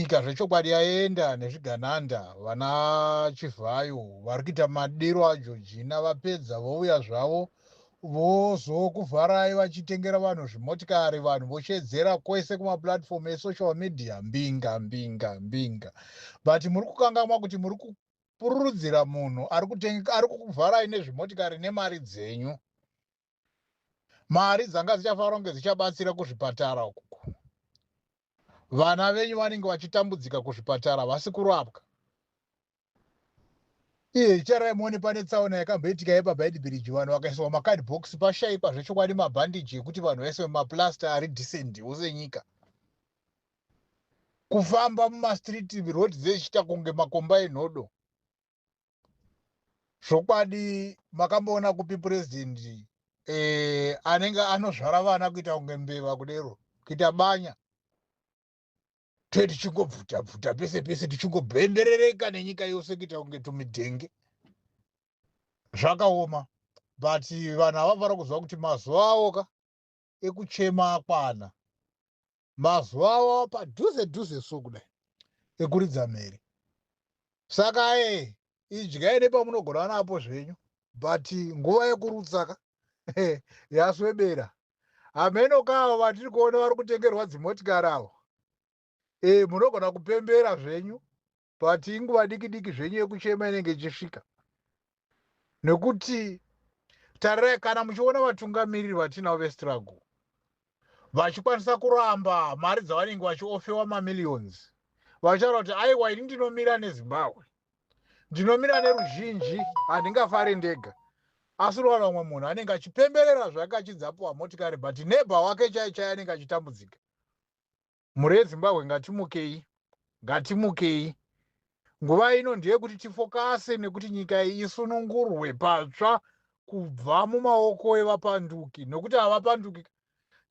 Nyika zvechokwadi yaenda nezvigananda. Vana Chivhayo vari kuita madiro aJojina, vapedza vouya zvavo vozokuvharai vachitengera vanhu zvimotikari, vanhu voshedzera kwese kumaplatform esocial media, mbinga mbinga mbinga. But muri kukangamwa kuti muri kupururudzira munhu ari kukuvharai nezvimotikari nemari dzenyu, mari dzanga dzichafanira kunge dzichabatsira kuzvipatara uku. Vana venyu vanenge vachitambudzika kuzvipatara, vasi kurapwa. Iye charai muone, pane tsaona yakamboitika yepaBeitbridge, vanhu vakaiswa macardbox, pashayikwa zvechokwadi mabhandiji ekuti vanhu vaiswe maplasta ari decent senyika. Kufamba mumastreet, road dzechiita kunge makomba enhodo. Zvokwadi, makamboona kupi purezidendi anenge anozvara vana kuita kunge mbeva kudero, kuita banya? Twe tichingobvuta bvuta pese pese, tichingobhemberereka nenyika yose kuita kunge tumidhenge. Zvakaoma, but vanhu havafanira kuziva kuti mazuva avo ka ekuchema akwana, mazuva avo padhuze dhuze so kudai ekuridza mhere. Saka idyai nepamunogona napo zvenyu, but nguva yekurutsa ka yaswebera. Hameno kavo vatiri kuona vari kutengerwa dzimotikari avo, munogona kupembera zvenyu, but inguva diki diki zvenyu yekuchema inenge ichisvika. Nekuti tarirai, kana muchiona vatungamiriri vatinavo vestruggle vachikwanisa kuramba mari dzavanenge vachiofferwa, mamillions, vachitaura kuti, "Aiwa, ini ndinomira neZimbabwe, ndinomira neruzhinji, handingafari ndega," asi unowana umwe munhu anenge achipemberera zvake achinzi apiwa motikari, but neighbour wake chai chai anenge achitambudzika. Mhuri yeZimbabwe, ngatimukei, ngatimukei. Nguva ino ndeyekuti tifocuse nekuti nyika iyi isunungurwe patsva kubva mumaoko evapanduki, nokuti havapanduki.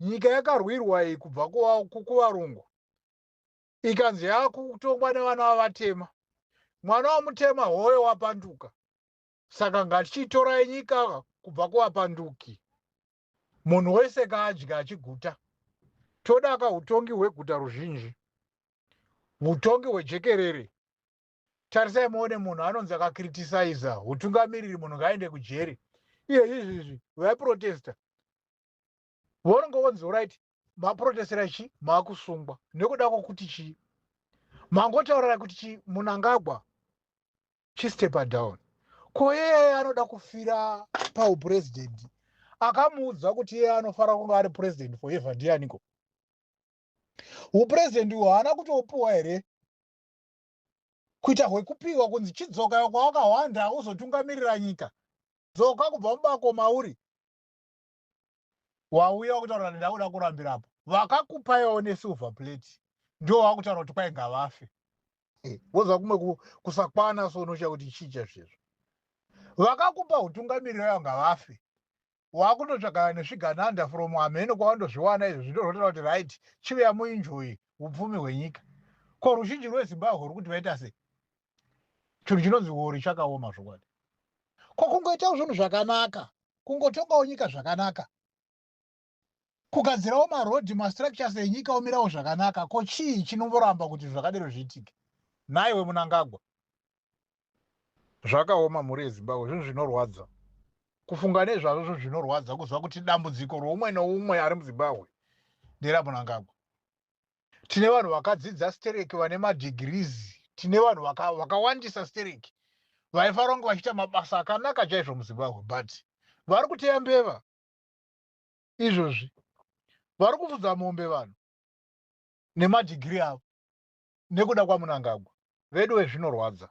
Nyika yakarwirwa iyi kubva kuvarungu, ikanzi yakutongwa nevana vavatema. Mwana wamutema hoyo wapanduka. Saka ngatichitorai nyika kubva kuvapanduki. Munhu wese kaadya achiguta. Toda ka utongi hweguta ruzhinji, utongi hwejekerere. Tarisai muone, munhu anonzi akacriticiza utungamiriri, munhu ngaaende kujeri. Iye izvizvi vaiprotesta vononge vonzi, "Right, maprotestera chi maakusungwa." Nekuda kwokuti chii? Mangotaurira kuti chi Munangagwa chistepa down. Ko iyeye anoda kufira paupurezidendi, akamuudza kuti iye anofanira kunge ari president forever ndianiko? Upurezidendi uhwo haana kutopuwa here kuita hwekupiwa kunzi chidzoka kwawakahwanda uzotungamirira nyika? Dzoka kubva mubako mauri, wauya kutaura kuti ndakuda kurambirapo. Vakakupaiwo nesilver plate, ndo wakutaura kuti kwai ngavafe. Wozva kumwe kusakwana so unoshaya kuti chii chaizvozvo. Vakakupa utungamiriri vayo ngavafe, wakutotsvagana nezvigananda from hameno kwawandozviwana izvo. Zvinozotaura kuti, "Right, chiuya muenjoy upfumi hwenyika." Ko ruzhinji rweZimbabwe ruri kuti vaita sei? Chinhu chinonzi uri chakaoma zvokwadi. Ko kungoitawo zvinhu zvakanaka, kungotongawo nyika zvakanaka, kugadzirawo marodhi, mastructures enyika omirawo zvakanaka, ko chii chinomboramba kuti zvakadero zviitike naiwe Munangagwa? Zvakaoma, mhuri yeZimbabwe. Zvinhu zvinorwadza kufunga nezvazvo, zvinhu zvinorwadza kuziva kuti dambudziko roumwe noumwe ari muZimbabwe nderaMunangagwa. Tine vanhu vakadzidza stereki, vane madegrees, tine vanhu vakawandisa stereki vaifanira kunge vachiita mabasa akanaka chaizvo muZimbabwe, but vari kuteya mbeva izvozvi, vari kufudza mombe vanhu nemadegree avo nekuda kwaMunangagwa. Vedu vezvinorwadza,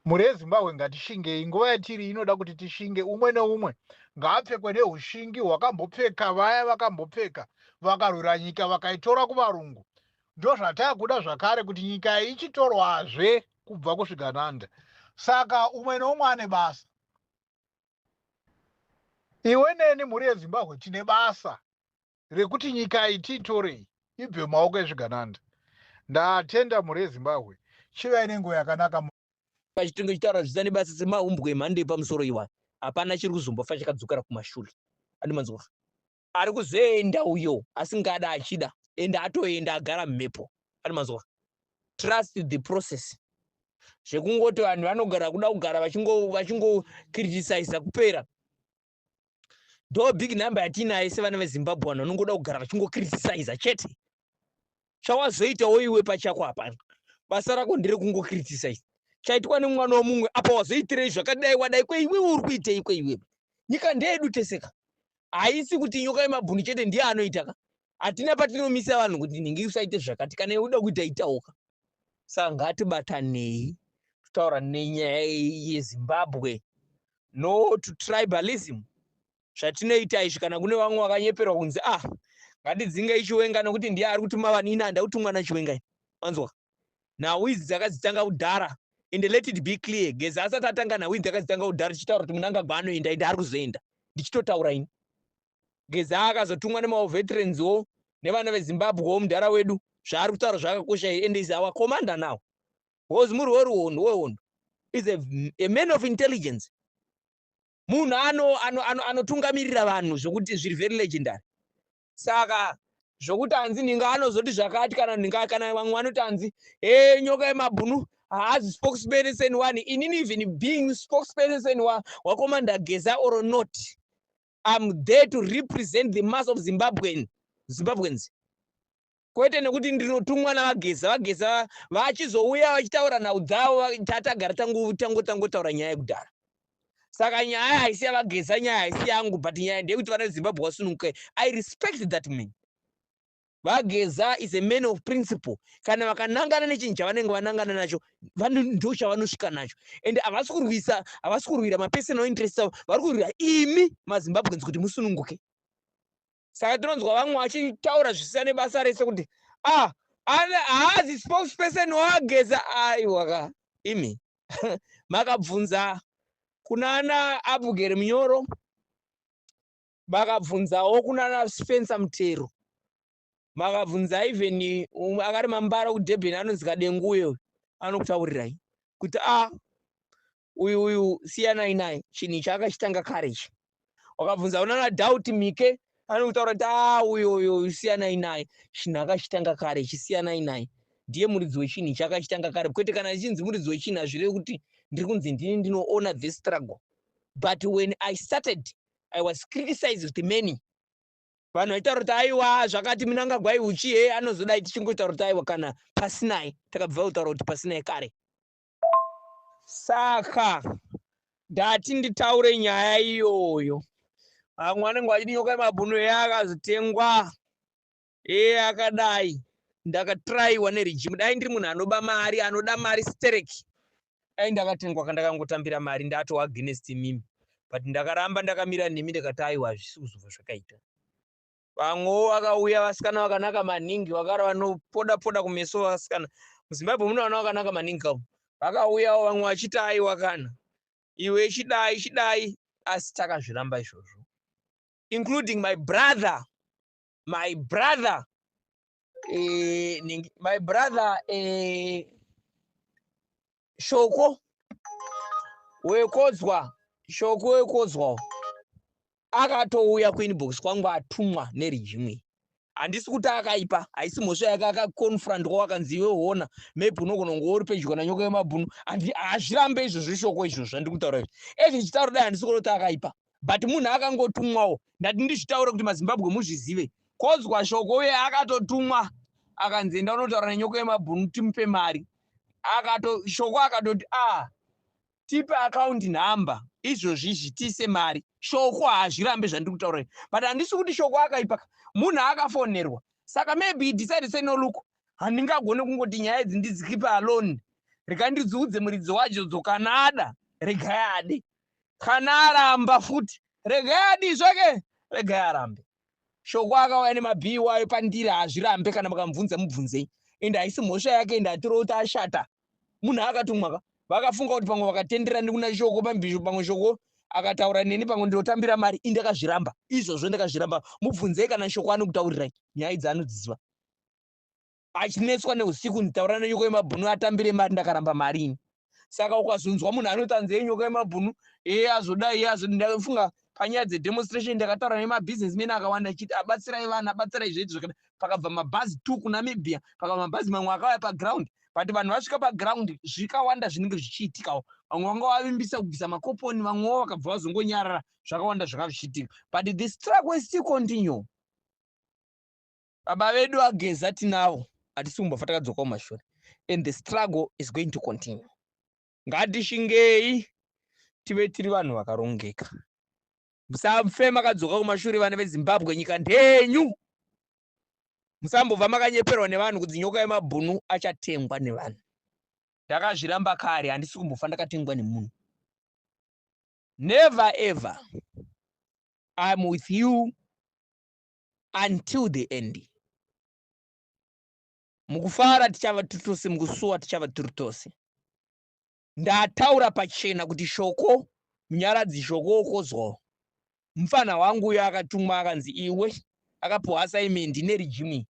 mhuri yeZimbabwe, ngatishingei. Nguva yatiri inoda kuti tishinge. Umwe neumwe ngaapfekwe neushingi hwakambopfeka vaya vakambopfeka vakarwira nyika vakaitora kuvarungu. Ndozvataakuda zvakare, kuti nyika iyi ichitorwazve kubva kusvigananda. Saka umwe neumwe ane basa. Iwe neni, mhuri yeZimbabwe, tine basa rekuti nyika iyi tiitorei ibve mumaoko ezvigananda. Ndatenda, mhuri yeZimbabwe. Chivai nenguva yakanaka. Pachitinge chitaura zvisina nebasa semahumbwe emhando yepamusoro iwa, hapana chiri kuzombofa chakadzokera kumashure. Andimanzwa ari kuzoenda uyo asingada achida ende atoenda agara mumhepo. Andimanzwa. Trust the process. Zvekungoti vanhu vanogara kuda kugara vachingocriticiza kupera, ndo big number yatinayo sevana veZimbabwe. Vanhu vanongoda kugara vachingocriticiza chete. Chawazoitawo iwe pachako hapana. Basa rako nderekungocriticiza chaitwa nemwana womumwe. Apa wazoitirei zvakadai? Wadai kweiwewe, uri kuitei kweiwewe? Nyika ndeyedu teseka. Haisi kuti Nyoka yemabhunu chete ndiye anoita ka. Hatina patinomisa vanhu kuti nhingi usaite zvakati. Kana iwe uda kuita, itawo ka. Saka ngatibatanei totaura nenyaya yeZimbabwe. No to tribalism. Zvatinoita izvi, kana kune vamwe vakanyeperwa kunzi, "Ah, ngatidzingei Chiwenga nokuti ndiye ari kutuma vanhu," ini handa kutumwa naChiwenga. Wanzwa? Nhau idzi dzakadzitanga kudhara. And let it be clear, Geza asati atanga nhau idzi, dzakadzitanga kudhara tichitaura kuti Munangagwa anoenda, ende ari kuzoenda. Ndichitotaura ini, Geza akazotumwa nemaveterans nevana veZimbabwewo. Mudhara wedu zvaari kutaura zvakakosha, and is our commander now, because muri weruhondo wehondo is a man of intelligence. Munhu anotungamirira ano, ano vanhu zvokuti zviri very legendary. Saka zvokuti hanzi ninga anozoti zvakati, kana ninga, kana vamwe vanoti hanzi e Nyoka yemabhunu haazi spokesperson one, inini even being spokesperson waCommander Geza or not, I'm there to represent the mass of Zimbabweans, kwete nekuti ndinotumwa navaGeza. VaGeza vachizouya vachitaura nhau dzavo. Tatagara tangotaura nyaya yekudhara. Saka nyaya haisi yavaGeza, nyaya haisi yangu, but nyaya ndeyekuti vana veZimbabwe vasununguke. I respect that man. VaGeza is a man of principle. Kana vakanangana nechinhu chavanenge vanangana nacho, ndo chavanosvika nacho. And havasi kurwisa, havasi kurwira mapersonal interest avo, vari kurwira imi maZimbabweans kuti musununguke. Saka tinonzwa vamwe vachitaura zvisina nebasa rese kuti, "Ah, haazi spokesperson waGeza." Aiwa ka, imi makabvunza kunana Abugere Munyoro, makabvunzawo kunana Spencer Mutero, makabvunza even akari mambara kuDurban anonzi Kadenguyo, anokutaurirai kuti a uyu siyanai naye, chinhu ichi akachitanga kare ichi. Wakabvunza unana Doubt Mike, anokutaura kuti a uyu siyanai naye, chinhu akachitanga kare ichi, siyanai naye, ndiye muridzi wechinhu ichi, akachitanga kare. Kwete, kana ichinzi muridzi wechinhu hazvirevi kuti ndiri kunzi ndini ndinoona this struggle. But when I started, I was criticized with many. Vanhu vaitaura kuti, "Aiwa, zvakati Munangagwa uchi he anozodai." Tichingotaura kuti, "Aiwa, kana pasinai." Takabva kutaura kuti pasinai kare. Saka ndati nditaure nyaya iyoyo. Vamwe vanenge vachiti Nyoka yemabhunu yakazotengwa e akadai. Ndakatrayiwa neregime. Dai ndiri munhu anoba mari, anoda mari stereki, dai ndakatengwa kandakangotambira mari, ndatova against mimi. But ndakaramba ndakamira nemi. Ndakati, "Aiwa, hazvisi kuzobva zvakaita." Vamwewo vakauya, vasikana vakanaka maningi, vakara vanopoda poda kumeso. Vasikana muZimbabwe mune vana vakanaka maningi kavo. Vakauyawo vamwe vachiti, "Aiwa, kana iwe chidai chidai," asi takazviramba izvozvo, including my brother, my brother, Shoko Wekodzwa. Shoko Wekodzwa akatouya kuinbox kwangu atumwa neregime. Handisi kuti akaipa, haisi mhosva yake. Akaconfrontwa, akanzi, "Iwe hona, maybe unogona kunge uri pedyo naNyoka yemabhunu." Hazvirambe izvozvo Shoko, izvozvo zvandiri kutaura izvi. Ezvi ndichitaura dai, handisi kuona kuti akaipa, but munhu akangotumwawo. Ndati ndizvitaure kuti maZimbabwe muzvizive. Kozwa Shoko uye akatotumwa, akanzi, "Enda unotaura neNyoka yemabhunu, timupe mari." Akato Shoko akatoti, "A ah, tipe account number izvozvi izvi, tiise mari." Shoko hazvirambe zvandiri kutaura, but handisi kuti Shoko akaipa. Munhu akafonerwa, saka maybe he decide, say, "No, look, handingagoni kungoti nyaya idzi ndidzikeepe alone. Rega ndidziudze muridzi wadzo. Kana ada, regai ade. Kana aramba futi, regai adi zvake, regai arambe." Shoko akauya nemabhii wayo pandiri, hazvirambe. Kana makamubvunza, mubvunzei. Ende haisi mhosva yake, ende hatiri kuti ashata. Munhu akatumwa ka. Vakafunga kuti pamwe vakatendera nekuna Shoko pambisho, pamwe Shoko akataura neni, pamwe ndinotambira mari. Indakazviramba izvozvo, ndakazviramba. Mubvunzei kana Shoko anokutaurirai nyaya idzi, anodziziva. Achinetswa neusiku, nditaura neNyoka yemabhunu atambire mari, ndakaramba mari ini. Saka ukazonzwa munhu anoti anzei Nyoka yemabhunu e azodai e azodi, ndafunga panyaya dzedemonstration ndakataura nemabusinessmen akawanda achiti, "Abatsirai vanhu, abatsirai zveiti zvakadai." Pakabva mabhazi 2 kuNamibia, pakabva mabhazi mamwe akauya paground. But vanhu vasvika paground, zvikawanda zvinenge zvichiitikawo. Vamwe vanga vavimbisa kubvisa makoponi, vamwewo vakabva vazongonyarara. Zvakawanda zvanga zvichiitika, but the struggle is still continue. Baba vedu ageza tinavo, hatisi kumbofa takadzoka kumashure, and the struggle is going to continue. Ngatishingei, tive tiri vanhu vakarongeka. Musafe makadzoka kumashure, vana veZimbabwe. Nyika ndenyu. Musambobva makanyeperwa nevanhu kuti Nyoka yemabhunu achatengwa nevanhu. Ndakazviramba kare, handisi kumbofa ndakatengwa nemunhu. Never ever. I'm with you until the end. Mukufara tichava tiri tose, mukusuwa tichava tiri tose. Ndataura pachena kuti Shoko Munyaradzi, Shoko ukozwawo mufana wangu uyo akatumwa, akanzi iwe, akapiwa assignment neregime,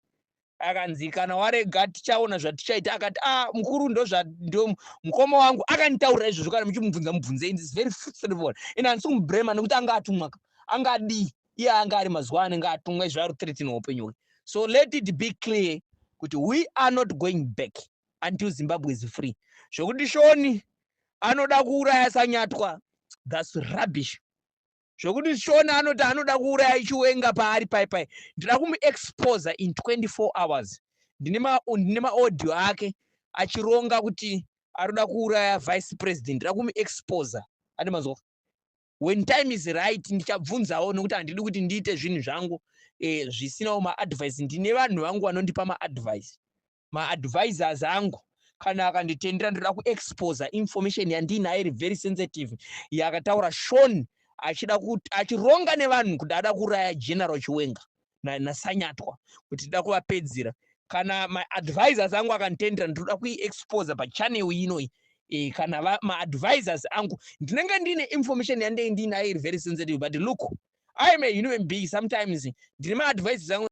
akanzi kana warega tichaona zvatichaita. Akati, "A ah, mukuru, ndo mukoma wangu akanditaurira izvozvo. Kana muchimubvunza, mubvunzei." It's very straightforward, and handisi kumublame nekuti anga atumwa. Angadii iye anga ari mazuva anenge atumwa izvo, ari threaten upenyu hwake. So let it be clear kuti we are not going back until Zimbabwe is free. Zvokuti Shoni anoda kuuraya Sanyatwa, that's rubbish. Zvokuti Shoni anoti anoda kuuraya Chiwenga paari pai pai, ndida kumuexposa in 24 hours. Ndine maaudio ake achironga kuti arikuda kuuraya vice president. Ndida kumuexposa ane mazwa. When time is right, ndichabvunzawo, nekuti handidi kuti ndiite zvinhu zvangu zvisinawo maadvice. Ndine vanhu vangu vanondipa maadvice, maadvisors angu. Kana akanditendera, ndoda kuexposa information yandiinayo iri very sensitive, yakataura Shon achida achironga nevanhu kuti ada kuuraya General Chiwenga naSanyatwa, kuti tida kuvapedzera. Kana maadvisors angu akanditendera, ndinoda kuiexposa pachannel inoi. Kana maadvisors angu, ndinenge ndine information yandei ndinayo iri very sensitive. But look, I am a human being. Sometimes ndine maadvisors angu.